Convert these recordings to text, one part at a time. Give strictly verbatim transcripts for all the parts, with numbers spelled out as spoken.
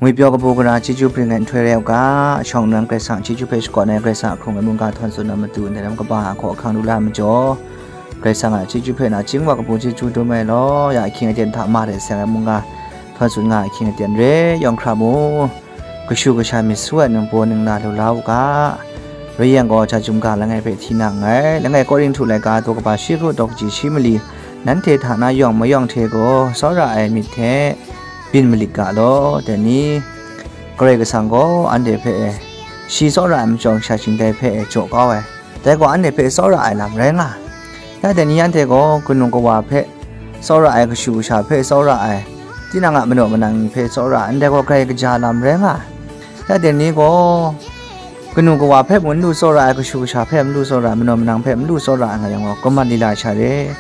Ngwi pyaw kabu gara chyeju bring ai nhtoi rai u ga, shawng nnan Karai Kasang chyeju hpe shakawn ai Karai Kasang a hkrung ai mungga htawn tsun na matu ndai lam kaba ai hkaw ahkang lu la ai majaw, Karai Kasang a chyeju hpe nachying wa kabu chyeju dum ai law, ya ahkying aten hta ma de seng ai mungga htawn tsun nga ai ahkying aten re yawng hkra mu. Kashu kasha myit su ai ningbaw ningla lu la u ga. Rai yang gaw, ja chyum ga langai hpe hti na nngai. Langai Korinhtu laika daw kaba shi hku daw kaji shi mali, nanhte hta na yawng mayawng hte gaw tsawra ai myit hte byin malit ga law. Dai ni, Karai Kasang gaw anhte hpe e, shi tsawra ai majaw kasha shingdai hpe e jaw kau ai. Dai gaw anhte hpe tsawra ai lam rai nga ai. Ya dai ni anhte gaw kanu kawa hpe tsawra ai, kashu kasha hpe tsawra ai, tinang a manaw manang ni hpe tsawra ai, ndai gaw grai kaja lam rai nga ai. Ya dai ni gaw kanu kawa hpe mung n lu tsawra ai, kashu kasha hpe n lu tsawra ai, manaw manang hpe n lu tsawra ai nga yang gaw, kaman lila sha re.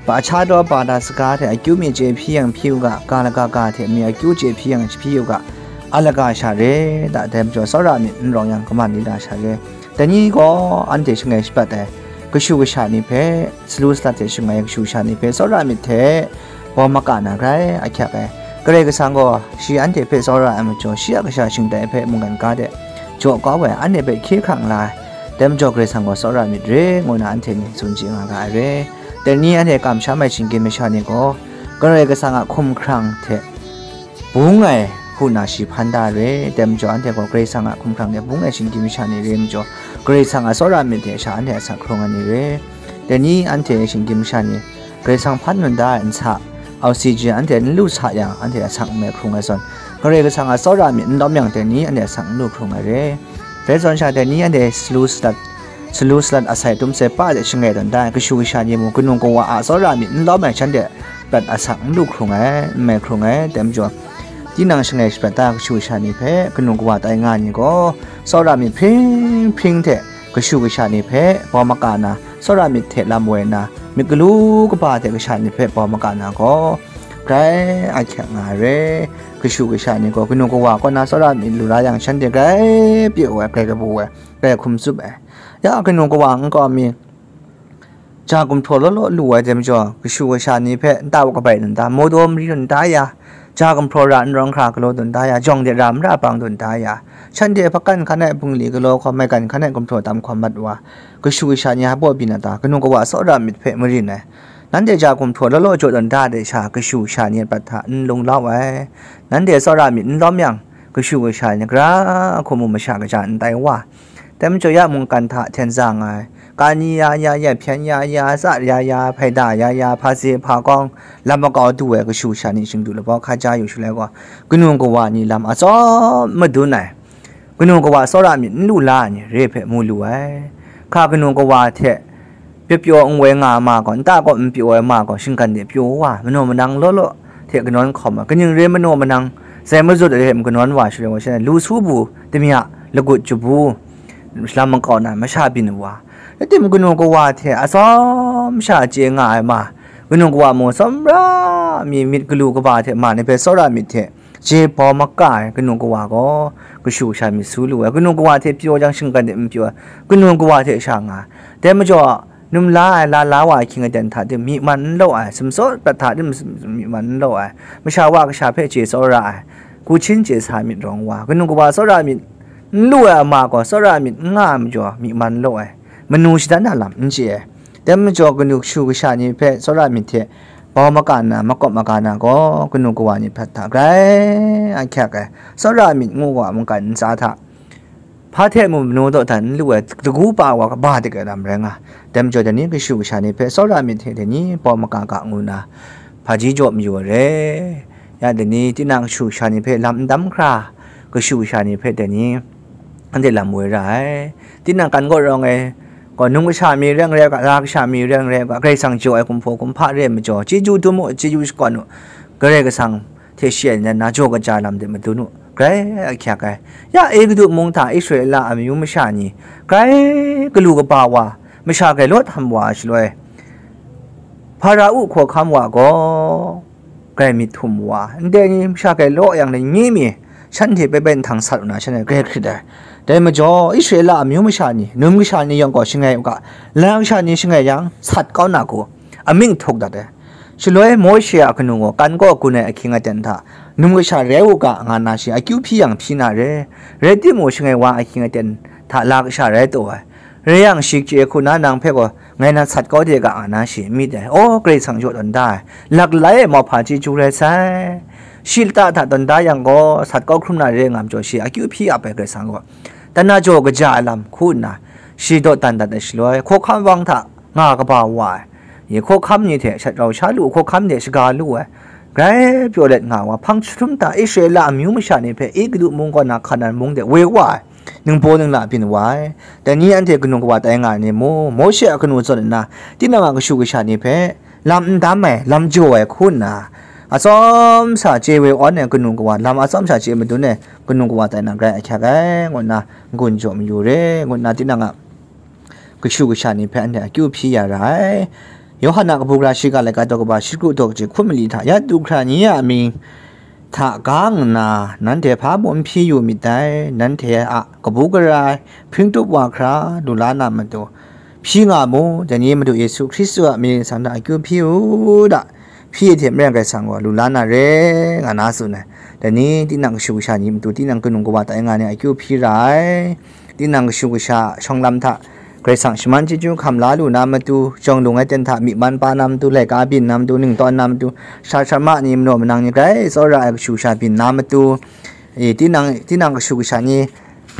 Ba cha daw ba da saga hte akyu mi chye hpyi yang hpyi u ga, ga laga ga hte mi akyu chye hpyi yang hpyi u ga, a laga sha re, da dai majaw tsawra myit n rawng yang kaman lila sha re. Dai ni gaw anhte shangai shabat ai kashu kasha ni hpe, salu salat hte shangai kashu kasha ni hpe tsawra myit hte baw maka na grai ahkyak ai. Karai Kasang gaw shi anhte hpe tsawra ai majaw, shi a kasha shingdai hpe mungkan ga de jaw kau ai, anhte hpe hkye hkrang la ai. Dai majaw Karai Kasang gaw tsawra myit re, ngu na anhte ni tsun chye nga ga ai re. Dai ni anhte kamsham ai shinggyim masha ni gaw Karai Kasang a hkumhkrang hte bung ai hku na shi hpan da re. Dai majaw anhte gaw Karai Kasang a hkumhkrang hte bung ai shinggyim masha ni re majaw, Karai Kasang a tsawra myit hte sha anhte a asak hkrung ai ni re. Dai ni anhte shinggyim masha ni Karai Kasang hpan nun da ai nsa, oxygen anhte n lu sa yang, anhte asak n mai hkrung ai zawn, Karai Kasang a tsawra myit n lawm yang, dai ni anhte asak n lu hkrung ai re. Dai zawn sha, dai ni anhte salu salat, salu salat asai tum sai pa de shangai tawn da ai kashu kasha ni mung, kanu kawa a tsawra myit n lawm ai shanhte prat asak n lu hkrung ai, n mai hkrung ai. Dai majaw, tinang shangai shaprat da kashu kasha ni hpe kanu kawa tai nga ai ni gaw, tsawra myit hpring hpring hte kashu kasha ni hpe baw maka na, tsawra myit hte lam woi na, myit galu kaba hte kasha ni hpe baw maka na gaw, grai ahkyak nga ai re. Kashu kasha ni gaw kanu kawa kaw na tsawra myit lu la yang, shanhte grai pyi ai, grai kabu ai, grai hkum tsup ai. Ya kanu kawa nkau mi, ja gumhpraw law law lu ai dai majaw, kashu kasha ni hpe nta wa kabai dun da, mawdaw mari dun da ya, ja gumhpraw ra n rawng hkra galaw dun da ya, jawng de ra mara bang dun da ya, shanhte hpakan hkan ai bungli galaw hkawm, maigan hkan ai gumhpraw tam hkawm mat wa, kashu kasha ni a baw byin a ta, kanu kawa tsawra myit hpe marin ai. Nanhte ja gumhpraw law law jaw dun da de sha, kashu kasha ni a prat hta n lung lau ai. Nanhte tsawra myit n lawm yang, kashu kasha ni gara hku mu masha kaja n tai wa. Dai majaw ya mungkan hta hten za nga ai, kani ya ya, ya hpyen ya ya, tsa ya ya, hpaida ya ya, hpa se hpa kawng, lam makau du ai kashu kasha ni shingdu labau hkaja yu shaloi gaw, kanu kawa ni lam atsawm madun ai, kanu kawa tsawra myit n lu la ai ni re hpe mu lu ai. Hka kanu kawa hte pyaw pyaw n woi nga ai ma gaw, nta kaw n pyaw ai ma gaw, shinggan de pyaw wa, manaw manang law law hte kanawn hkawm ai, kaning re manaw manang, zai mazut ai hte kanawn wa shaloi gaw, shanhte lu su bu, damya, lagut jabu, lam makau na masha byin wa. Rai timung, kanu kawa hte atsawm sha chye nga ai ma, kanu kawa mung tsawmra mi myit galu kaba hte ma ni hpe tsawra myit hte chye bau maka ai kanu kawa gaw, kashu kasha myit su lu ai, kanu kawa hte pyaw jang shinggan de n pyaw ai, kanu kawa hte sha nga ai. Dai majaw, num la ai, la la wa ai hkying aten hta de myi man n law ai, sumsawt prat hta de myi man n law ai, masha wa kasha hpe chye tsawra ai, ku hchin chye sa ai myit rawng wa, kanu kawa tsawra myit n lu ai ama gaw, tsawra myit n nga ai majaw, myi man n law ai, manu shadan na lam n chye ai. Dai majaw, kanu kashu kasha ni hpe tsawra myit hte bau maka nna, makawp maka na gaw, kanu kawa ni hpe hta grai ahkyak ai, tsawra myit ngu wa mungkan ntsa hta, hpa hte mung manu dawdan n lu ai, dagu pa wa kaba dik ai lam rai nga. Dai majaw, dai ni kashu kasha ni hpe tsawra myit hte dai ni bau maka ga ngu nna, hpaji jaw mayu ai re. Ya dai ni tinang kashu kasha ni hpe lam n dam hkra, kashu kasha ni hpe dai ni anhte lam woi ra ai. Tinang kan gaw rawng ai gaw, num kasha mi rai n rai u ga, ra kasha mi rai n rai u ga, Karai Kasang jaw ai kumhpaw kumhpa re ai majaw, chyeju dum u, chyeju shakawn u, Karai Kasang hte shi ai nan na jaw kaja lam de madun u, grai ahkyak ai. Ya Egutu mung hta Israela amyu masha ni grai galu kaba wa, masha grai law htam wa ai shaloi, Hparao hkawhkam wa gaw grai myit htum wa, ndai ni masha grai law yang, ni mi shanhte bai bai nhtang sat u na, shanhte grai hkrit ai. Dai majaw, Israela amyu masha ni, num kasha ni yawng gaw shangai u ga, la kasha ni shangai yang, sat kau na hku, amying htuk dat ai. Shaloi Mawshe a kanu gaw kan kaw gun ai ahkying aten hta, Num kasha rai u ga, nga nna shi akyu hpyi yang hpyi na re. Rai timung, shangai wa ahkying aten hta la kasha rai taw ai. Rai yang, shi chye hku na nang hpe gaw ngai nan sat kau de ga, nga nna shi n myit ai. Aw, Karai Kasang jaw tawn da ai, laklai e mauhpa chyeju rai sai. Shi lata hta tawn da yang gaw, sat kau hkrum na re nga majaw, shi akyu hpyi ap ai Karai Kasang gaw, dan na jaw kaja ai lam hku nna, shi dawdan dat ai shaloi, hkawhkam wang hta nga kaba wa ai, hkawhkam ni hte shat rau sha lu, hkawhkam ni hte shaga lu ai, grai pyaw let nga wa, hpang jahtum hta Israela amyu masha ni hpe Egutu mung kaw na Hkanan mung de woi wa ai, ningbaw ningla byin wa ai. Dai ni anhte kanu kawa tai nga ai ni mu? Mawshe a kanu zawn nna, tinang a kashu kasha ni hpe lam n dam ai, lam jaw ai hku nna, atsawm sa chye woi awn ai kanu kawa, lam atsawm sa chye madun ai kanu kawa tai na grai ahkyak ai, ngu nna n-gun jaw mayu re, ngu nna tinang a kashu kasha ni hpe anhte akyu hpyi ya ra ai. Yawhan a kabu gara shiga laika daw kaba shi kru daw kaji hkun mali hta, ya du hkra ni a amying hta gang nna, nanhte hpa mung n hpyi yu myit dai, nanhte a kabu gara ai hpring tup wa hkra lu la na matu, hpyi nga mu, dai ni Madu Yesu Hkristu a mying ningsang hta akyu hpyi u da, hpyi ai hte maren Karai Kasang gaw lu la na re, nga na tsun ai. Dai ni tinang kashu kasha ni matu, tinang kanu kawa tai nga ni akyu hpyi ra ai. Tinang kashu kasha shawng lam hta Karai Kasang shaman chyeju hkam la lu na matu, jawng lung ai ten hta myi man pa na matu, laika byin na matu, ningtawn na matu, sha sha ma ni, manaw manang ni, grai tsawra ai kashu kasha byin na matu, e, tinang, tinang kashu kasha ni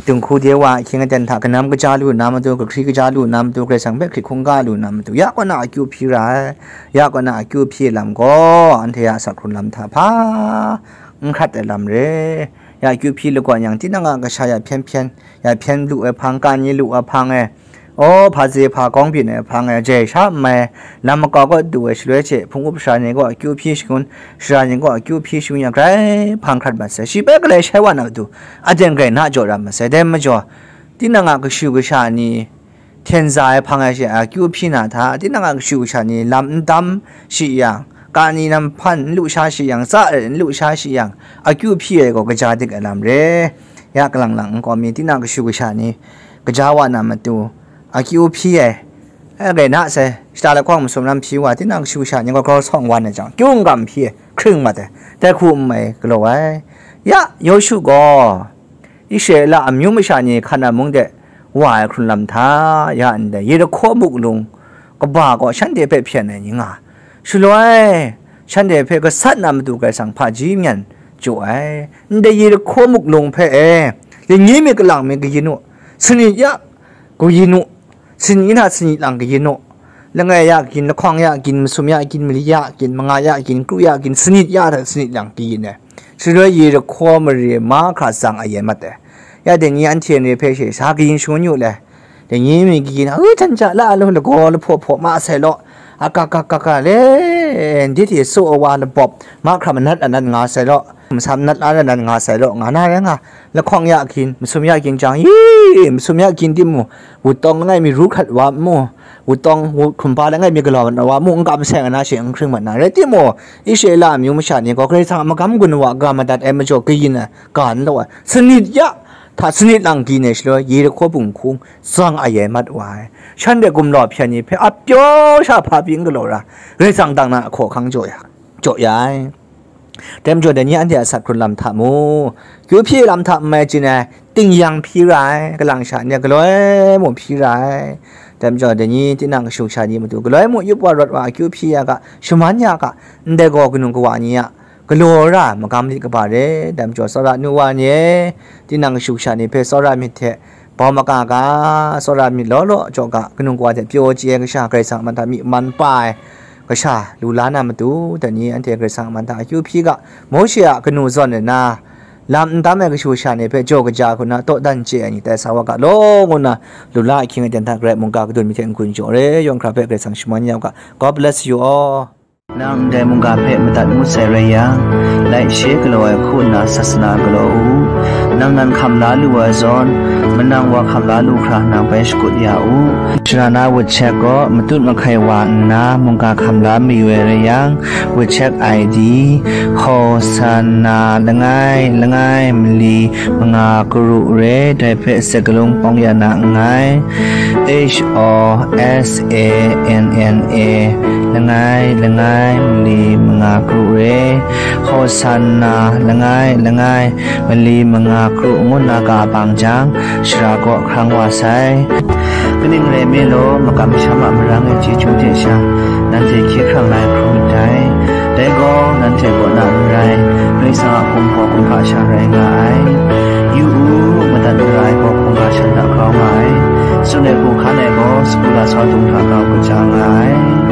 dinghku de wa ahkying aten hta kanam kaja lu na matu, kahkri kaja lu na matu, Karai Kasang hpe hkrit hkungga lu na matu, ya kaw na akyu hpyi ra ai. Ya kaw na akyu hpyi ai lam gaw, anhte a asak hkrun lam hta hpa n hkrat ai lam re. Ya akyu hpyi lagawn yang, tinang a kasha ya hpyen hpyen, ya hpyen lu ai hpang, kan ni lu ai hpang e, aw, hpa ze hpa kawng byin ai hpang e, jai sha n mai, lam makau kaw du ai shaloi hte, hpung up sara ni gaw akyu hpyi shangun, sara ni gaw akyu hpyi shangun yang, grai hpang hkrat mat sai. Shi bai galai shai wa na matu, aten grai na jaw ra mat sai. Dai majaw, tinang a kashu kasha ni hten za ai hpang ai she akyu hpyi na hta, tinang a kashu kasha ni lam n dam shi yang, kani nam hpan n lu sha shi yang, tsa e n lu sha shi yang, akyu hpyi ai gaw kaja dik ai lam re. Ya kalang lang nkau mi, tinang kashu kasha ni kaja wa na matu, akyu hpyi ai, e, rai na sai, shata lahkawng masum lam hpyi wa, tinang kashu kasha ni gaw grau sawng wan ai jang, kyu n gam hpyi ai, hkring mat ai, dai hku n mai galaw ai. Ya, Yawshu gaw Israela amyu masha ni Hkanan mung de wa ai hkrun lam hta, ya ndai Yerihko muk lung kaba gaw shanhte hpe hpyen ai ni nga, shaloi shanhte hpe gasat na matu Karai Kasang hpaji myan jaw ai. Ndai Yerihko muk lung hpe e, lani mi kalang mi kayin u, sanit ya kayin u, sanit hta sanit lang kayin u, langai ya kayin, lahkawng ya kayin, masum ya kayin, mali ya kayin, manga ya kayin, kru ya kayin, sanit ya hta sanit lang kayin ai. Shaloi Yerihko mare mahkra tsang ayen mat ai. Ya dai ni anhte re hpe she sa kayin shangun yu le. Dai ni mi kayin, u, htan ja la lu, lagaw lahpaw hpaw ma sai law, aka ka ka ka le, ndit hte saw wa labawp mahkra manat anat nga sai law, masam nat la anat nga sai law, nga na rai nga. Lahkawng ya kayin, masum ya kayin jang, yi, masum ya kayin timung, wutawng langai mi ru hkrat wa mu, wutawng wu-, hkumba langai mi galaw mat na wa mu, n kam sai nga na she n hkring mat na. Rai timung, Israela amyu masha ni gaw Karai Kasang a magam gun wa ga madat ai majaw kayin ai, ga n law ai, sanit ya hta sanit lang kayin ai shaloi, Yerihko bung hkung tsang ayen mat wa ai. Shanhte gumlau hpyen ni hpe a pyaw sha hpa pyi n galaw ra, Karai Kasang dang na ahkaw ahkang jaw ya, jaw ya ai. Dai majaw dai ni anhte a sat hkrun lam hta mu, kyu hpyi lam hta n mai chyin ai, ting yang hpyi ra ai, kalang sha ni galoi mung hpyi ra ai. Dai majaw dai ni tinang kashu kasha ni matu galoi mung yup wa rawt wa akyu hpyi ya ga, shaman ya ga, ndai gaw kanu kawa ni a galaw ra magam lit kaba re. Dai majaw tsawra nu wa ni e, tinang kashu kasha ni hpe tsawra myit hte bau maka ga, tsawra myit law law jaw ga, kanu kawa hte pyaw chye ai kasha, Karai Kasang a man hta myi man pa ai kasha lu la na matu, dai ni anhte Karai Kasang a man hta akyu hpyi ga, Mawshe a kanu zawn nna, lam n dam ai kashu kasha ni hpe jaw kaja hku na dawdan chye ai ni tai sa wa ga law, ngu nna lu la ahkying aten hta garai mungga kadun mi hte n-gun jaw re, yawng hkra hpe Karai Kasang shaman ya u ga. God bless you all. Nang ndai mungga hpe madat ngut sai rai yang, like, share galaw ai hku nna sasana galaw u. Nang nan hkam la lu ai zawn, manang wa hkam la lu hkra nang bai shakut ya u. Shara na WeChat gaw matut mahkai wa nna mungga hkam la mayu ai rai yang, WeChat I D, Hosanna langai langai mali manga karu re, dai hpe sakalung pawng ya na nngai. H O S A N N A, langai langai mali manga karu re, Hosanna San nna, langai, langai, mali manga kru ngu nna ka bang jang, shara kaw hkrang wa sai. Kaning rai nme law, makam masham a marang e chyeju hte sha, nanhte hkye hkrang lai hkrum myit dai. Dai gaw, nanhte kaw na n rai, Karai Kasang a hpung hpaw kumhpa sha rai nga ai. Yu u, madat mara ai gaw hkungga shan hta grau nga ai. Tsun ai hku hkan ai gaw, sagu lasau dung hta grau kaja nga ai.